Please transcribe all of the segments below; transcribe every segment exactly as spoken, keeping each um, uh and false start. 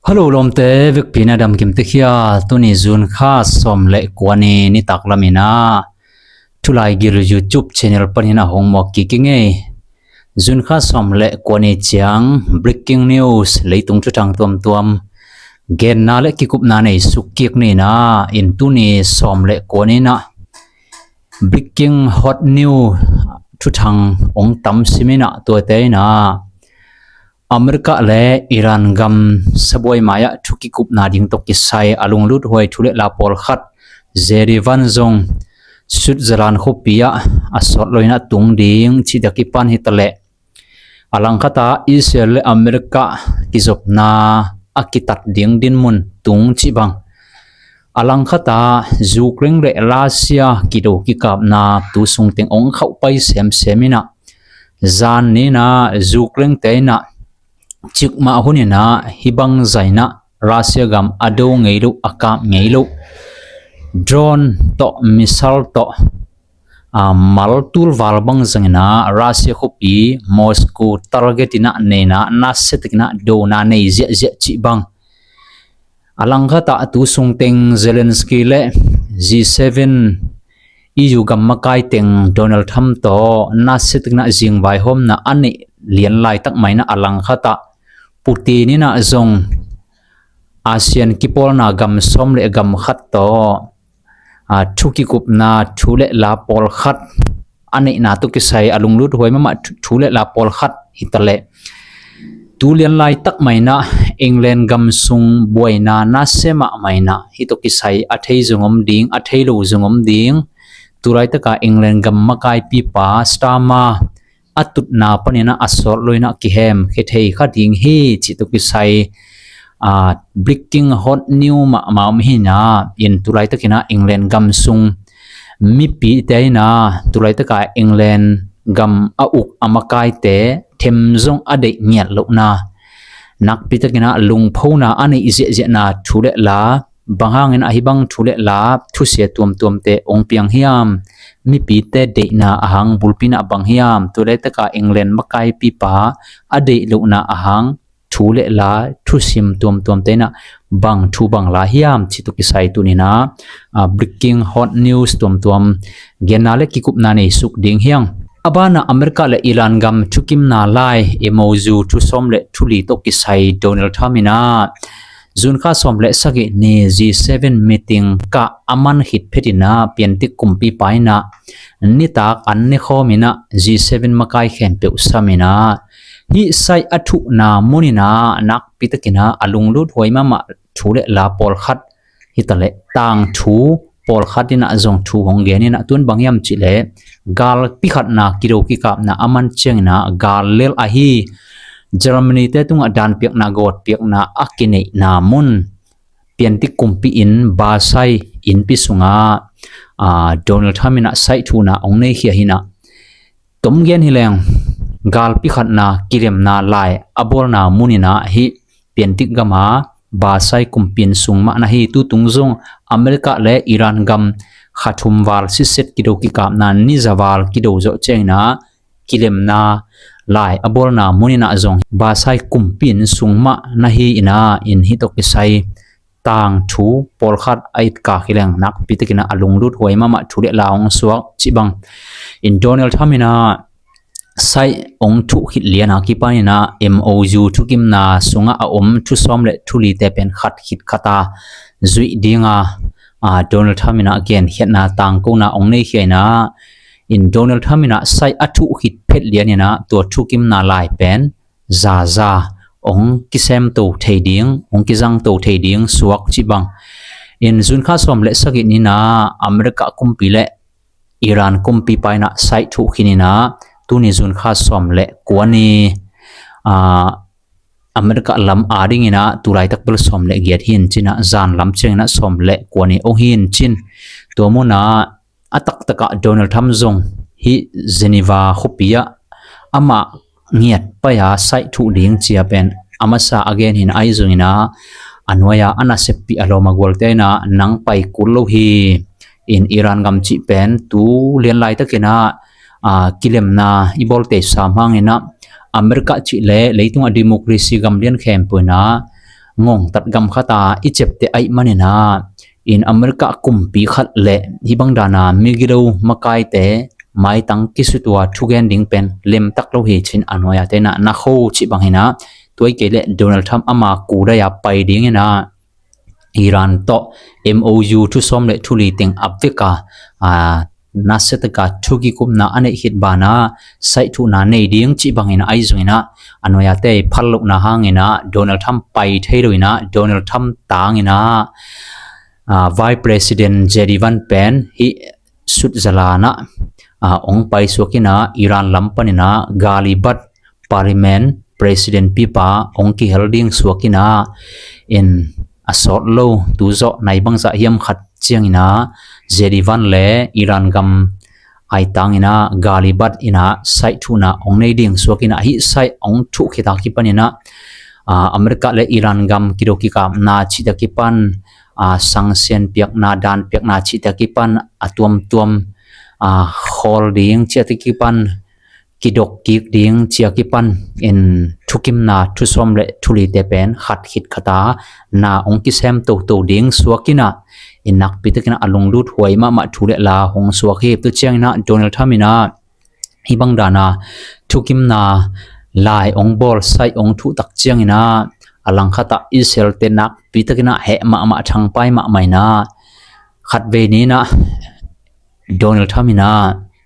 Hello lawmte, vekpi na dam kim te khia. Tuni June kha sawm le kua ni nitak lamin ah Thulaigil YouTube channel panin a hong muak kik ing ei. June kha sawm le kua ni ciang breaking news, leitung thuthang tuamtuam genna le kikupna nei suk kik ni in ah, in tuni sawm le kua ni in ah breaking hot news thuthang hong tam sim in ah, tuate in ah America le Iran gam sabuai mai-ah thu kikupna ding tawh kisai a lungluthuai thu le la pawlkhat, J D Vance zong Switzerland khuapi ah a sawt lo in ah tung ding cih tak i pan hi ta leh, a langkhat ah Israel le America kizopna a kitat ding dinmun tung cih bang, a langkhat ah Ukraine le Russia kido kikapna tu sungteng hong khauh pai semsem in ah, zan ni in ah Ukraine te in ah cikmah hun in ah hih bang zah in ah Russia gam a do ngei lo, a kap ngei lo, drone tawh, missile tawh, a, mal tulval bang zang in ah Russia khuapi Moscow target in ah nei in ah, nasia tak in ah dona nei ziahziah cih bang. A langkhat ah tu sungteng Zelensky le G seven E U gam makai teng Donald Trump tawh nasia tak in ah zingvaihawmna a neih lian laitak mai in ah, a langkhat ah Putin in ah zong ASEAN kipawlna gam sawm le gam khat tawh, a, thu kikupna thu le la pawlkhat a neihna tawh kisai a lungluthuai mahmah thu, thu le la pawlkhat hi ta leh, tu lian laitak mai in ah England gam sung buaina nasia mahmah in ah, hih tawh kisai a thei zong om ding, a thei lo zong om ding. Tu laitak ah England gam makaipipa Starmer a tutna panin ah a sawt lo in ah kihemkhia thei kha ding hi cih tawh kisai, a, breaking hot news mahmah om hi in ah, in tu laitak in ah England gam sung mipite in ah tu laitak ah England gam a uk a makaite them zong a deih ngiat lohna, nakpi tak in ah lungphona a neih ziahziahna thu le la, bang hangin ah hih bang thu le la thusia tuamtuamte hong piang hiam? Mipite deihna a hang bulpi in ah bang hiam? Tu laitak ah England makaipipa a deih lohna a hang thu le la thusim tuamtuamte in ah bang thu bang la hiam cih tawh kisai tuni in ah, a, breaking hot news tuamtuam genna le kikupna nei suk ding hi hang. A ban ah America le Iran gam thukimna lai M O U thu sawm le thu li tawh kisai Donald Trump in ah June kha sawm le sagih ni G seven meeting kah a man khit phet in ah piantik kumpipa in ah nitak an ne khawm in ah G seven makai khempeuh sam in ah, hih saih a thuhna mun in ah nakpi tak in ah a lungluthuai mahmah thu le la pawlkhat hi ta leh, tangthu pawlkhat in ah zong thu hong gen in ah, tu in bang hiam cih leh, galpi khatna kido kikapna a man ciangin ah gal lel ahi Germany te tungah danpiakna, gawtpiakna a kineihna mun, piantik kumpi inn Versailles innpi sungah, a, Donald Trump in ah saih thuhna hong neikhia hi in ah, tom gen hi leng, galpi khatna kilemna lai a bawlna mun in ah hih piantik gam a Versailles kumpi inn sung mah na hi. Tutung zong America le Iran gam kha thum val sitset kido kikapna, ni za val kido zawh ciangin ah kilemna lai a bawlna mun in ah zong Versailles kumpi inn sung mah na hi in ah, in hih tawh kisai tangthu pawlkhat a itkak hi leng nakpi tak in ah a lungluthuai mahmah thu le la hong suak cih bang. In Donald Trump in ah saih hong thuh khit lian a kipan in ah M O U thukimna sungah a om thu sawm le thu lite pen khat khit khat a zuih ding a, a, Donald Trump in ah genkhiatna tangkona hong neikhia in ah, in Donald Trump in ah saih a thuh khit phet lian in ah tua thukimna lai pen zaza hong kisemto thei ding, hong kizangto thei ding suak cih bang. In June kha sawm le sagih ni in ah America kumpi le Iran kumpipa in ah saih thuh khin in ah, tuni June kha sawm le kua ni, a, America lam a ding in ah tu laitak bel sawm le giat hi in cin ah, zan lam ciangin ah sawm le kua ni hong hi in cin. Tua mun ah a taktak ah Donald Trump zong hih Geneva khuapi ah amah ngiat pai a saih thuh ding ci a pen a masa a gen hi in ah, ahi zongin ah a nuai a a naseppih a lawm a gualte in ah nang pai kul lo hi. In Iran gam cih pen tu lian laitak in ah, a, kilemna i bawlte sam hang in ah, America cih le leitung a democracy gam lian khempeuh in ah, ngongtat gam khata i ciapteh ahih maninah in America kumpi khat le hih bang dana migilo makaite maitang kisutua thugen ding pen lemtak lo hi cin a nuai-a tenah na kho cih banginah tuai kei le Donald Trump ama kudai-a pai dinginah Iran tawh M O U thusawm le thuli teng a veka a nasia taka thukikupna a neih khit bana saih thuhna nei ding cih bangin ahi zongina a nuai-a te phal lohna hangina Donald Trump pai thei loina Donald Trump tangina a, Vice President J D Vance pen hih Switzerland ah a, ong pai suakina Iran lam panina Ghalibaf Parliament President pipa ong kihel ding suakina in a sawt lo tu zawh nai bangzah hiam khat ciangina J D Vance le Iran gam aitangina Ghalibaf ina saih thuhna ong nei ding suakina hih saih ong thuh khita kipanina a, America le Iran gam kidok kikapna cihta kipan a, sangsian piakna dan piakna cihta kipan a tuamtuam a, khawl ding cihta kipan kidok kik ding cia kipan in thukimna thusawm le thulite pen khat khit khata na ong kisem toto ding suakina in nakpi takina a lunglut huai mahmah thu le la hong suak hi. Tu ciangina Donald Trump ina hih bang dana thukimna lai ong bawl saih ong thuh tak ciangina a langkhatah Israel te nakpi takina heh mahmah thangpai mahmah ina khatvei nina Donald Trump ina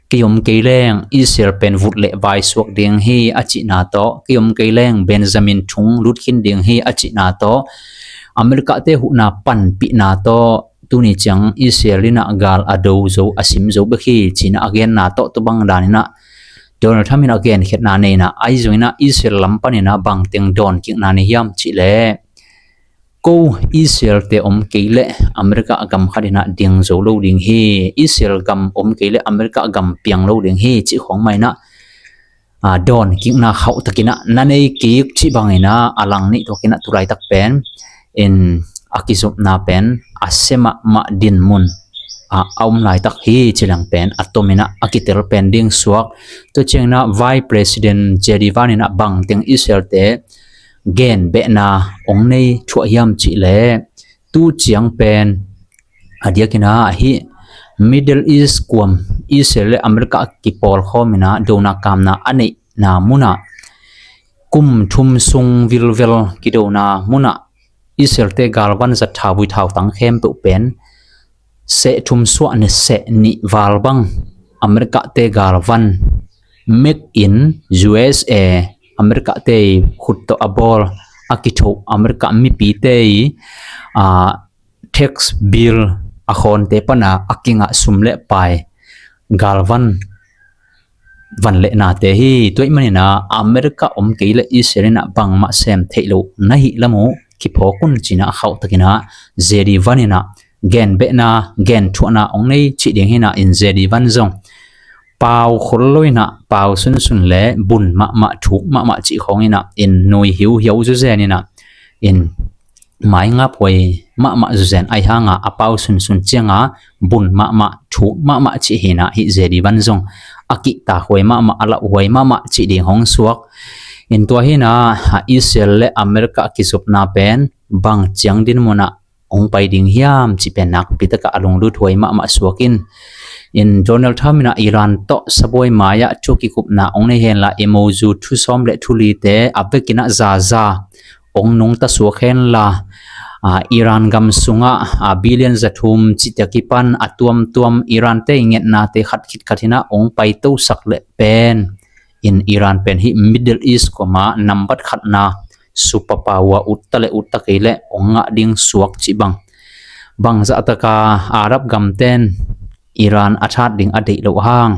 kei om kei leng Israel pen vut le vai suak ding hi a cihna tawh kei om kei leng Benjamin thung lut khin ding hi a cihna tawh America te huhna panpihna tawh tuni ciang Israel ina gal a do zo a sim zo bek hi cina a genna tawh tu bang danina Donald Trump ina genkhiatna neina ahi zongina Israel lam panina bangteng dawn kikna nei hiam cihleh ko Israel te om kei le America gam khat ina ding zo lo ding hi Israel gam om kei le America gam piang lo ding hi cih khong maina a, dawn kikna khauh takina na nei kik cih bangina a lang nih tuakina tulaitak pen in a kizopna pen a sia mahmah dinmun a, a om laitak hi ci leng pen a tomina a kitel pen ding suak tu ciangina Vice President J D Vance ina bangteng Israel te genbehna ong nei thuah hiam cihleh tu ciang pen a diakina hih Middle East kuam Israel le America kipawlkhawmina dona kamna a neihna muna kum thum sung vilvel kidona muna Israel te galvan zat thauvui thautang khempeuh pen seh thum suah ne seh nih val bang America te galvan made in U S A America te khut tawh a bawl a kithoh America mipi te a tax bill a khawnte pana a kingah sum le pai galvan van le nate hi. Tuai manina America om kei le Israel ina bangmah sem theih lo na hih lam uh kiphawk un cina a khauh takina J D Vance ina genbehna genthuahna ong nei cih ding hina in J D Vance zong pau khol lo ina pau sunsun le bun mahmah thuk mahmah cih khong ina in nui hiuhiau zuzen ina in maingap huai mahmah zuzen aihanga a pau sunsun cianga bun mahmah thuk mahmah cih hina hih J D Vance zong a kihtak huai mahmah a lauh huai mahmah cih ding hong suak in tua hina Israel le America kizopna pen bang ciang dinmuna ong pai ding hiam cih pen nakpi taka a lunglut huai mahmah suakin in Donald Trump ina Iran tawh sabuai mai-ah thu kikupna ong nei henla M O U thusawm le thulite a vekina zaza ong nungta suak henla a, Iran gam sungah a, billion zathum cihte kipan a tuamtuam Iran te i ngetnate khat khit khat hina ong paitosak le pen in Iran pen hih Middle East kuama nambat khatna superpower utta le utta kei le ong ngah ding suak cih bang bangzah taka Arab gamten Iran a that ding a deih loh hang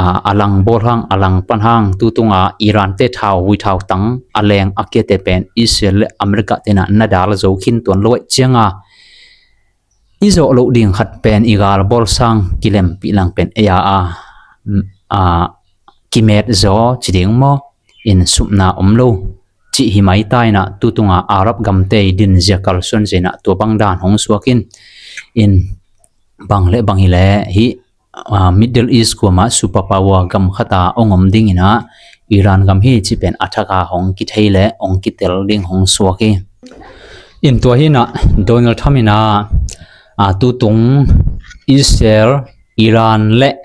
a, a lang bawl hang a lang pan hang tutunga Iran te thauvui thautang a leng a kiate pen Israel le America tena na dal zo khin tuan lo aih cianga i zawh loh ding khat pen i galbawl sang kilempih lang pen ei a, a, a kimet zaw ci ding maw in supna om lo cih hi mai ta ina tutunga Arab gamte i din zia kalsuan zia ina tua bang dan hong suakin in bang le bang hi le hi a, Middle East kuama superpower gam khata ong om ding ina Iran gam hi ci pen a thaka hong kithei le ong kitel ding hong suak hi. In tua hi inah Donald Trump inah, a, tutung Israel, Iran le,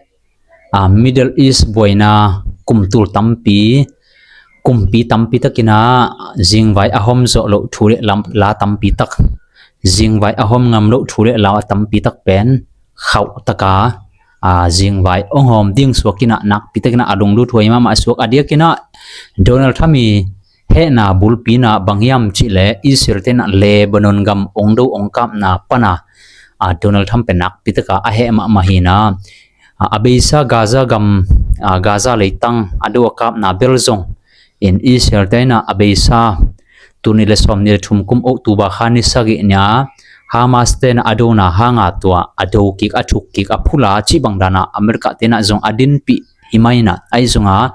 a, Middle East buaina kum tul tampi, kumpi tampi tak inah zingvai a hawm zawh loh thu le lam, la tampi tak, zingvai a hawm ngam loh thu le la tampi tak pen khauh taka, a, zingvai hong hawm ding suak inah nakpi tak inah a lunglut huai mahmah suak. A diak inah Donald Trump i hehna bulpi inah bang hiam cih leh Israel te inah Lebanon gam hong do hong kapna pana, a, Donald Trump pen nakpi taka a heh mahmah hi inah, a, a beisa Gaza gam, a, Gaza leitang a do a kapna bel zong in Israel te inah a beisa tul nih le sawm nih le thum kum October kha ni sagih ni a Hamas te inah a dona hanga tua a do kik, a thuk kik, a phula cih bang dana America te inah zong a dinpih hi mai inah, ahi zong a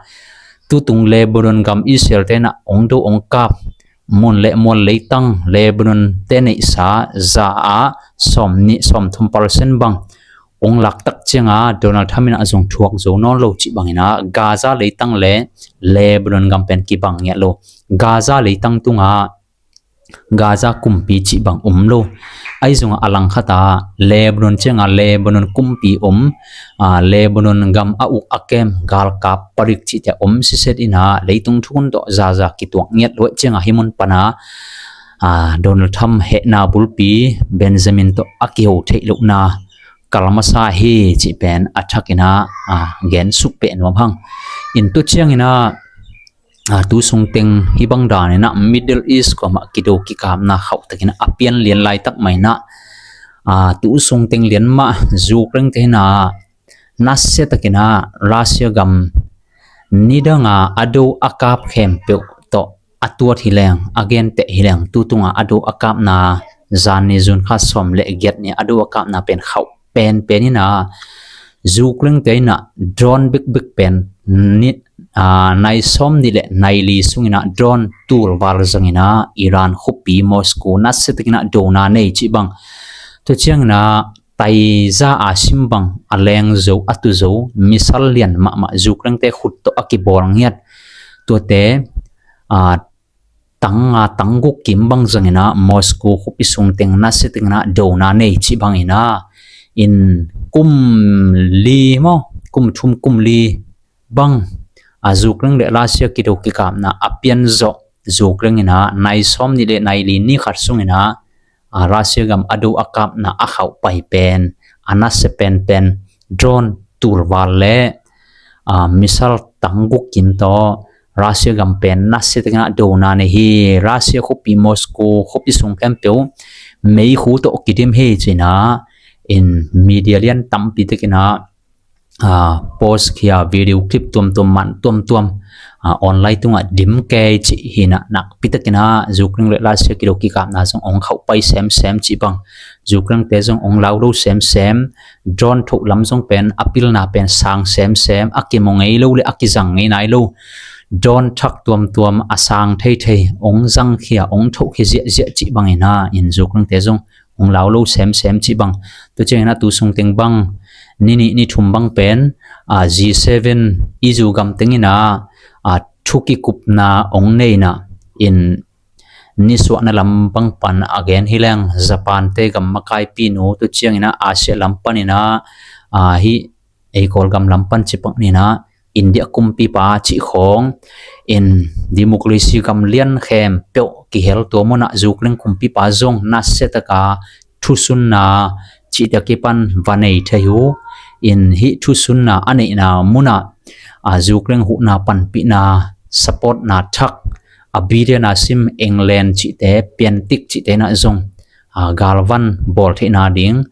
tutung Lebanon gam Israel te inah hong do hong kap mun le mual leitang Lebanon te neihsa za a sawm nih sawm thum percent bang hong lak tak cianga Donald Trump inah zong thuak zo nawn lo cih bang inah Gaza leitang le Lebanon gam pen kibang ngiat lo. Gaza leitang tunga Gaza kumpi cih bang om lo. Ahi zong a langkhat a Lebanon cianga Lebanon kumpi om, a, Lebanon gam a uk a kem galkap parik cihte om siset inah leitung thukhun tawh zaza kituak ngiat luai cianga hi mun pana, a, Donald Trump hehna bulpi Benjamin tawh a kiho theih lohna kal masa hi cih pen a thak inah, a, gen suk peh nuam hang. In tu ciang inah, a, tu sungteng hi bang dan inah Middle East kuamah kido kikapna khauh tak inah a pian lian laitak mah inah, a, tu sungteng lian mah Ukraine te inah nasia tak inah Russia gam nidanga a do a kap khempeuh tawh a tuat hi leng, a genteh hi leng, tu tunga a do a kapna zan ni June kha sawm le giat ni a do a kapna pen khauh penpen inah Ukraine te inah drone bikbik pen ni, a, nai sawm nih le nai li sung inah drone tul val zang inah Iran khuapi Moscow nasia tak inah dona nei cih bang. Tu ciang inah taiza a sim bang a leng zo, a tu zo, missile lian mahmah Ukraine te khut tawh a kibawl ngiat tuate, a, tang nga tang guk kim bang zang inah Moscow khuapi sungteng nasia tak inah dona nei cih bang inah in kum li maw, kum thum kum li bang, a, Ukraine le Russia kido kikapna a pian zawh Ukraine inah nai sawm nih le nai li ni khat sung inah, a, Russia gam a do a kapna a khauh pai pen, a nasia penpen drone tul val le, a, missile tang guk kim tawh Russia gam pen nasia tak inah dona nei hi. Russia khuapi Moscow khuapi sung khempeuh meikhu tawh kidim hi ci inah in media lian tampi tak inah, a, post khia video clip tuamtuam man tuamtuam, a, online tungah dim kei cih hi inah nakpi tak inah Ukraine le Russia kido kikapna zong hong khauh pai semsem cih bang, Ukraine te zong hong lau lo semsem, drone thoh lam zong pen a pilna pen sang semsem, a kimu ngei lo le a kizang ngei nai lo drone thak tuamtuam a sang theithei hong zang khia, hong thoh khia ziahziah cih bang inah in Ukraine te zong hong lau lo semsem cih bang. Tu ciang inah tu sungteng bang ni nih ni thum bang pen, a, G seven E U gam teng inah, a, thu kikupna hong nei inah in nisuahna lam bang pan a gen hi leng Japan te gam makaipi nu, tu ciang inah Asia lam pan inah, a, hih ei Kawlgam lam pan cih bang inah India kumpipa cih khawng in democracy gam lian khempeuh kihel tua munah Ukraine kumpipa zong nasia taka thusunna cihte a kipan va nei thei uh. In hih thusunna a neihna munah, a, Ukraine huhna panpihna supportna thak a billion a sim England cihte, piantik cihte inah zong, a, galvan bawl theihna ding,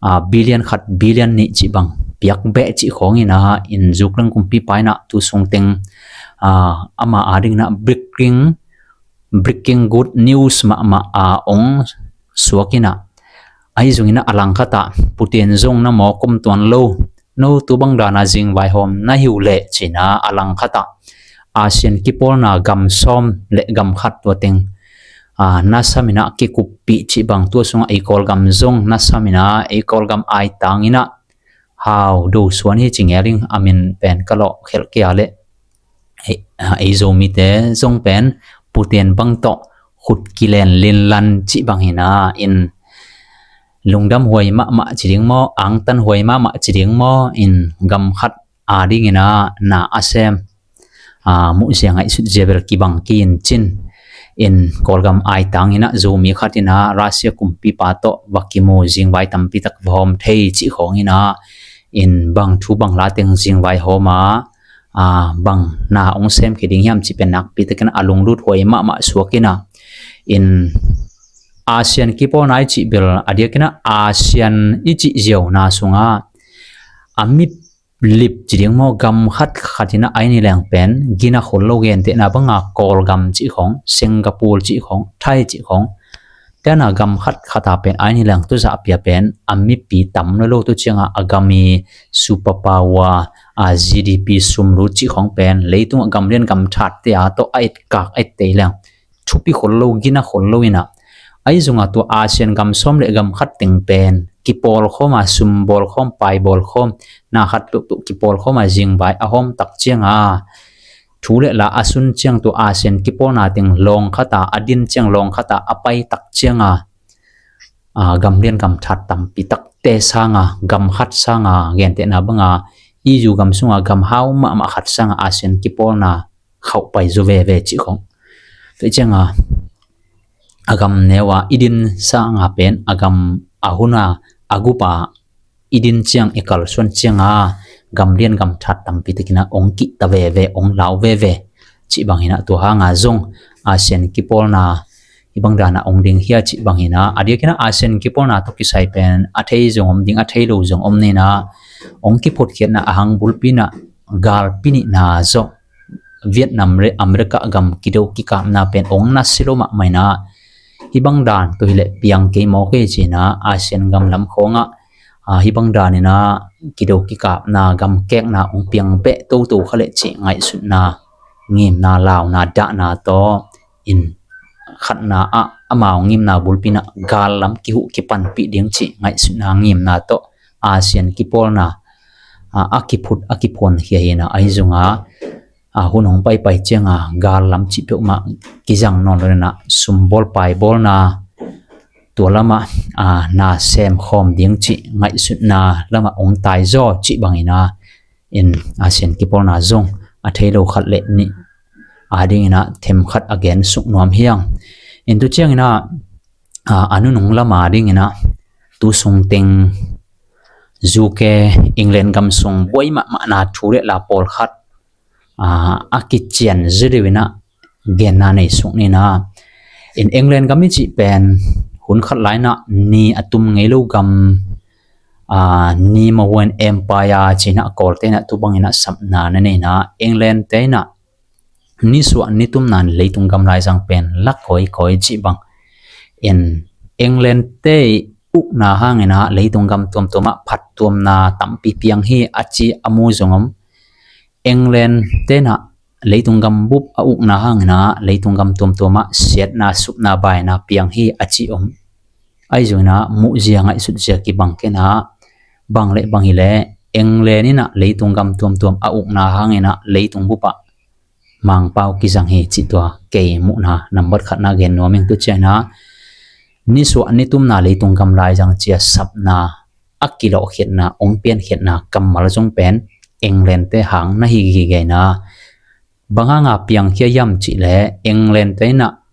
a, billion khat, billion nih cih bang piak beh cih khawng inah in Ukraine kumpipa inah tu sungteng, a, ama ading inah breaking, breaking good news mahmah a hong suak inah, ahi zong inah a langkhat ah Putin zong na mawk om tuan lo, no tu bang dana zingvai hawm na hi uh leh ci inah a langkhat ah Asian kipawlna gam sawm le gam khat tua teng, a, nasam inah kikuppih cih bang, tua sungah ei Kawlgam zong nasam inah ei Kawlgam aitang inah Hau Do Suan hi ci ngel ing, a min pen ka lawh khelh kei a leh ei, a, ei Zomite zong pen Putin bang tawh khut kilen linlan cih bang hi na, in lungdam huai mahmah ci ding maw, angtan huai mahmah ci ding maw, in gam khat a dingin ah na a sem, ah, muhzia ngaihsutzia bel kibang kei in cin. In Kawlgam aitang in ah Zomi khat in ah Russia kumpipa tawh va kimu, zingvai tampi tak va hawm thei cih khawng in ah, in bang thu bang la teng zingvai hawm a, ah, bang na hong sem khia ding hiam cih pen nakpi takin a lunglut huai mahmah suak in ah, in ASEAN kipawlna i cih bel a diakin ah ASEAN i cih ziauna sungah a mi lip ci ding maw, gam khat khat in ah a i ni leng pen gina khol lo, gentehna banga Kawlgam cih khawng, Singapore cih khawng, Thai cih khawng, te in ah gam khat khat a pen a i ni leng tuzah pia pen a mipi tam lo lo, tu ciangah a gam i superpower, a GDP sum lut cih khawng pen leitungah gam lian gam thatte a tawh a etkak ette leng thupi khol lo, gina khol lo in ah, ahi zongah tua ASEAN gam sawm le gam khat teng pen kipawl khawm a, sum bawl khawm, pai bawl khawm, na khat peuhpeuh kipawl khawm a zingvai a hawm tak ciangah thu le la a sun ciang tua ASEAN kipawlna teng lawng khat a, a din ciang lawng khat a, a pai tak ciangah, ah, gam lian gam that tampi takte sanga, gam khat sanga, gentehna banga EU gam sunga gam hau mahmah khat sanga ASEAN kipawlna khauh pai zaw veve cih khawng. Tua ciangah a gam neu a i din sanga pen a gam, a hun a, a gup a i din ciang, i kalsuan cianga gam lian gam that tampi takin ah hong kihta veve, hong lau veve cih bangin ah, tua hanga zong ASEAN kipawlna hih bang dana hong ding hia cih bangin ah, a diakin ah ASEAN kipawlna tawh kisai pen a thei zong om ding, a thei lo zong om ni in ah, hong kiphutkhiatna a hang bulpi in ah galpi nihna zawh, Vietnam le America gam kido kikapna pen hong nasia lo mahmah in ah, hih bang dan tawh hileh piang kei mawk ei ci in ah ASEAN gam lam khawngah, ah, hih bang dan in ah kido kikapna, gam kekna hong piang beh toto kha leh cih ngaihsutna, ngimna, launa, dahna tawh in khatna ah amau ngimna bulpi in ah gal lam kihuh kipanpih ding cih ngaihsutna, ngimna tawh ASEAN kipawlna, ah, a kiphut, a kiphuankhia hi in ah, ahi zongah, ah, hun hong paipai ciangah gal lam cih peuhmah kizang nawn lo in ah sum bawl pai bawlna, tua lamah, ah, na sem khawm ding cih ngaihsutna lamah hong tai zaw cih bangin ah, in ASEAN kipawlna zong a thei lo khat le nih a dingin ah themkhat a gen suk nuam hi ing. In tu ciangin ah, ah, a nunung lam a dingin ah tu sung teng UK, England gam sung buai mahmahna thu le la pawlkhat, ah, a kician zi deuh in ah genna nei suk ni in ah, in England gam i cih pen hun khat lai in ah ni a tum ngei lo gam, ah, ni Mohegan Empire ci in ah Kawlte in ah tu bangin ah sapna na nei in ah, Englandte in ah nisuah nitumna in leitung gam laizang pen la kawikawi cih bang. In Englandte ukna hangin ah leitung gam tuamtuamah phattuamna tampi piang hi a ci a mu zong om. Englandte in ah leitung gam bup a ukna hangin ah leitung gam tuamtuamah siatna, supna, baina piang hi a ci om. Ahi zongin ah muhzia ngaihsutzia kibang kei in ah, bang le bang hileh England in ah leitung gam tuamtuam a ukna hangin ah leitung bupah Mangpau kizang hi cih tua kei muhna nambat khatna gen nuam ing. Tu ciangin ah nisuah nitumna leitung gam laizang ci a sapna a kilawhkhiatna, hong piankhiatna kammal zong pen Englandte hang na hi gige in ah, bang hanga piangkhia hiam cih leh Englandte in ah,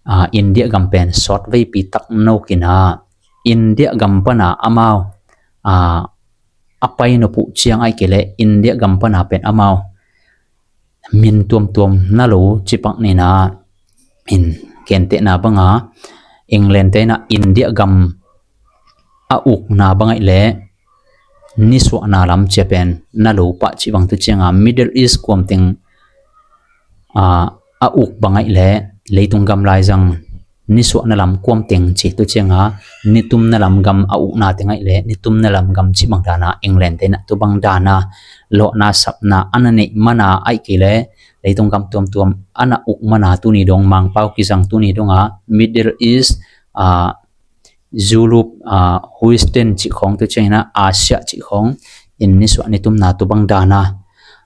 ah, India gam pen sawt veipi tak nok in ah, India gam pana amau, ah, a pai nop uh ciang ahih kei leh India gam pana pen amau min tuamtuam na lo ci pak ni in ah, in gentehna banga Englandte in ah India gam a ukna bang ahih leh nisuahna lam ci a pen na lo pah cih bang. Tu ciangah Middle East kuam teng, ah, a uk bang ahih leh leitung gam laizang nisuahna lam kuam teng ci. Tu ciangah nitumna lam gam a ukna teng ahih leh nitumna lam gam cih bang dana Englandte in ah tu bang dana lawhna sapna a na neih mana ahih kei leh leitung gam tuamtuam a na uk mana tuni dong Mangpau kizang tuni dongah Middle East, ah, Europe, ah, Western cih khawng, tu ciangin ah Asia cih khawng in nisuah nitumna tu bang dana,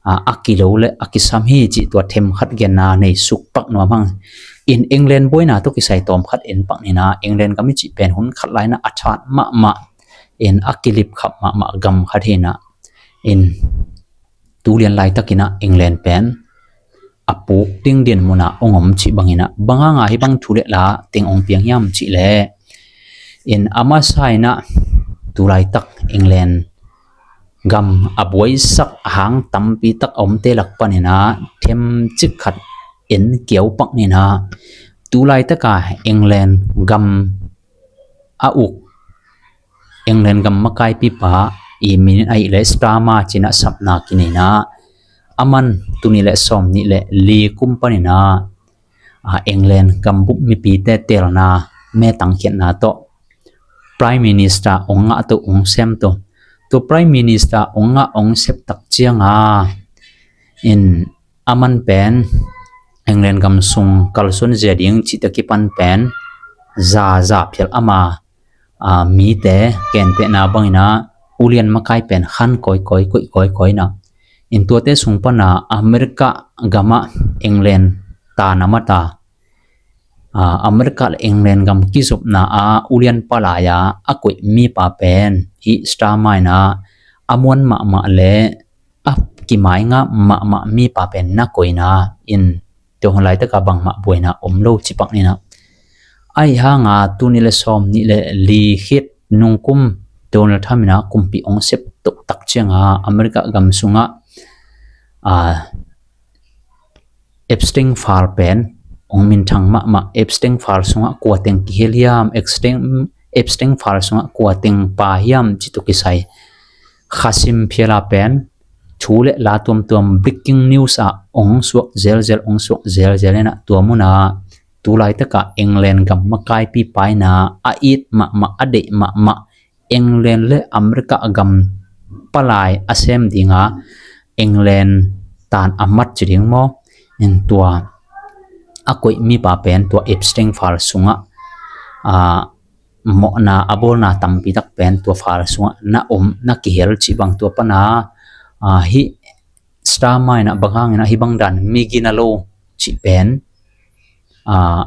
ah, a kilo le a kisam hi cih tua themkhat genna nei suk pak nuam hang. In England buaina tawh kisai tawm khat en pak nina, England gam i cih pen hun khat lai-in a that mahmah, in a kilip khap mahmah gam khat hi-in, in tu lian laitakin England pen a puk ding dinmun ah hong om cih bangin, bang hanga hih bang thu le la teng hong piang hiam cih leh, in a masa-in tu laitak England gam a buaisak a hang tampi tak a omte lak panin themcik khat en kiau pak nina, tu laitaka England gam a uk, England gam makaipipa, i min ahih leh Starmer ci-in sapna kinei-in, aman tul nih le sawm nih le li kum panin, a, England gambup mipite teelna, metang khiatna tawh Prime Minister hong ngah tawh hong sem tawh, tua Prime Minister hong ngah hong sep tak cianga, in aman pen England gam sung kalsuan zia ding cihte kipan pen za za phial ama, a, mite kentehna bangin ulian makai pen khan kawikawi, koih kawikawi-in, in tuate sung pana America gamah England tan a mat a, a, America le England gam kizopna a ulian palai-a a koih mipa pen hih Starmer in a muan mahmah le a kimainga mahmah mipa pen na koihna, in tua hun laitaka bangmah buaina om lo cih pak nina. Ahih hanga tul nih le sawm nih le li khit nung kum Donald Trump in kumpi hong sep toh tak cianga America gam sungah, a, Epstein file pen hong minthang mahmah. Epstein file sungah kua teng kihel hiam, Epstein, Epstein file sungah kua teng pa hiam cih tawh kisai khasim phiala pen thu le la tuamtuam, breaking news ah hong suak zelzel, hong suak zelzel in tua munah tu laitaka England gam makaipipa in a it mahmah, a deih mahmah, England le America gam palai a sem dinga England tan a mat ci ding maw, in tua a koih mipa pen tua Epstein file sungah, a, mawhna a bawlna tampi tak pen tua file sungah na om, na kihel cih bang tua pana, a, hih Starmer in bang hangin hih bang dan mi gina lo cih pen, a,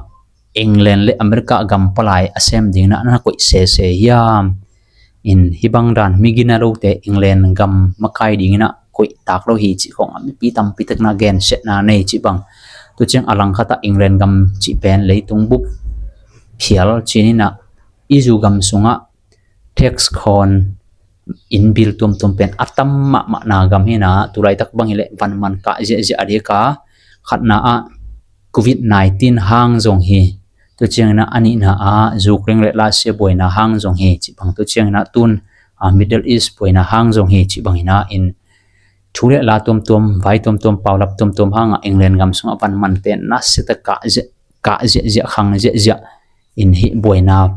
England le America gam palai a sem dingin na koih sese hiam? In hih bang dan mi gina lote England gam makai dingin koih tak lo hi cih khawng a mipi tampi tak in gensiatna nei cih bang. Tua ciang a langkhatah England gam cih pen leitung bup phial ci-in i zu gam sungah tax khawn, inn bill tuamtuam pen a tam mahmahna gam hi-in, tu laitak bang hileh van man kah ziahziah a ding a, khatna ah covid nineteen hang zong hi. Tua ciangin a nihna ah Ukraine le Russia buaina hang zong hi cih bang, tua ciangin tun, a, Middle East buaina hang zong hi cih bangin, in thu le la tuamtuam, vai tuamtuam, paulap tuamtuam hangah England gam sungah van mante nasia tak kah ziah, kah ziahziah, khang ziahziah in hih buaina,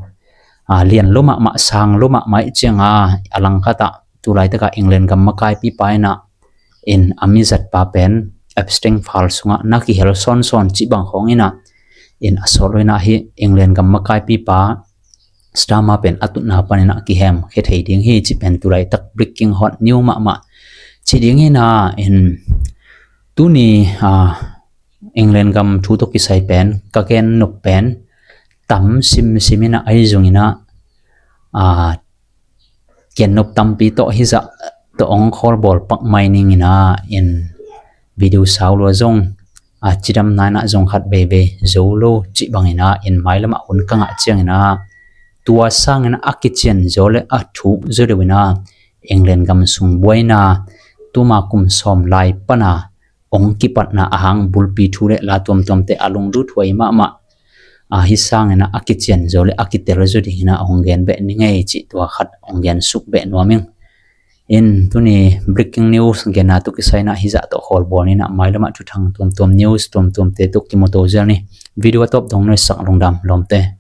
a, lian lo mahmah, sang lo mahmah ih cianga a langkhatah tu laitakah England gam makaipipa in, in a mizatpa pen Epstein file sungah na kihel sawnsawn cih bang khawng in, in a sawt lo in hih England gam makaipipa Starmer pen a tutna panin a kihemkhia thei ding hi cih pen tu laitak breaking hot news mahmah cih ding hi-in, in tuni, a, England gam thu tawh kisai pen ka gen nop pen tam simsim in ahi zongin, a, gen nop tampi tawh hizah tawh hong khawlbawl pak mai ning in, in video sau lua zong, a, cidamna in zong khat veivei zo lo cih bangin, in mailamah hun ka ngah ciangin tua sangin a kician zaw le a thuk zaw deuh in England gam sung buaina tuma kum sawm lai pana hong kipatna a hang bulpi thu le la tuamtuamte a lungduthuai mahmah, a, hih sangin a kician zaw le a kitel zaw dingin hong gen beh ni ngei cih tua khat hong gen suk beh nuam ing. In tuni breaking news genna tawh kisai in hizah tawh khawlbawl ni in, mailamah thuthang tuamtuam, news tuamtuamte tawh kimuto zel ni. Video a tawp dong nuaisak lungdam lawmte.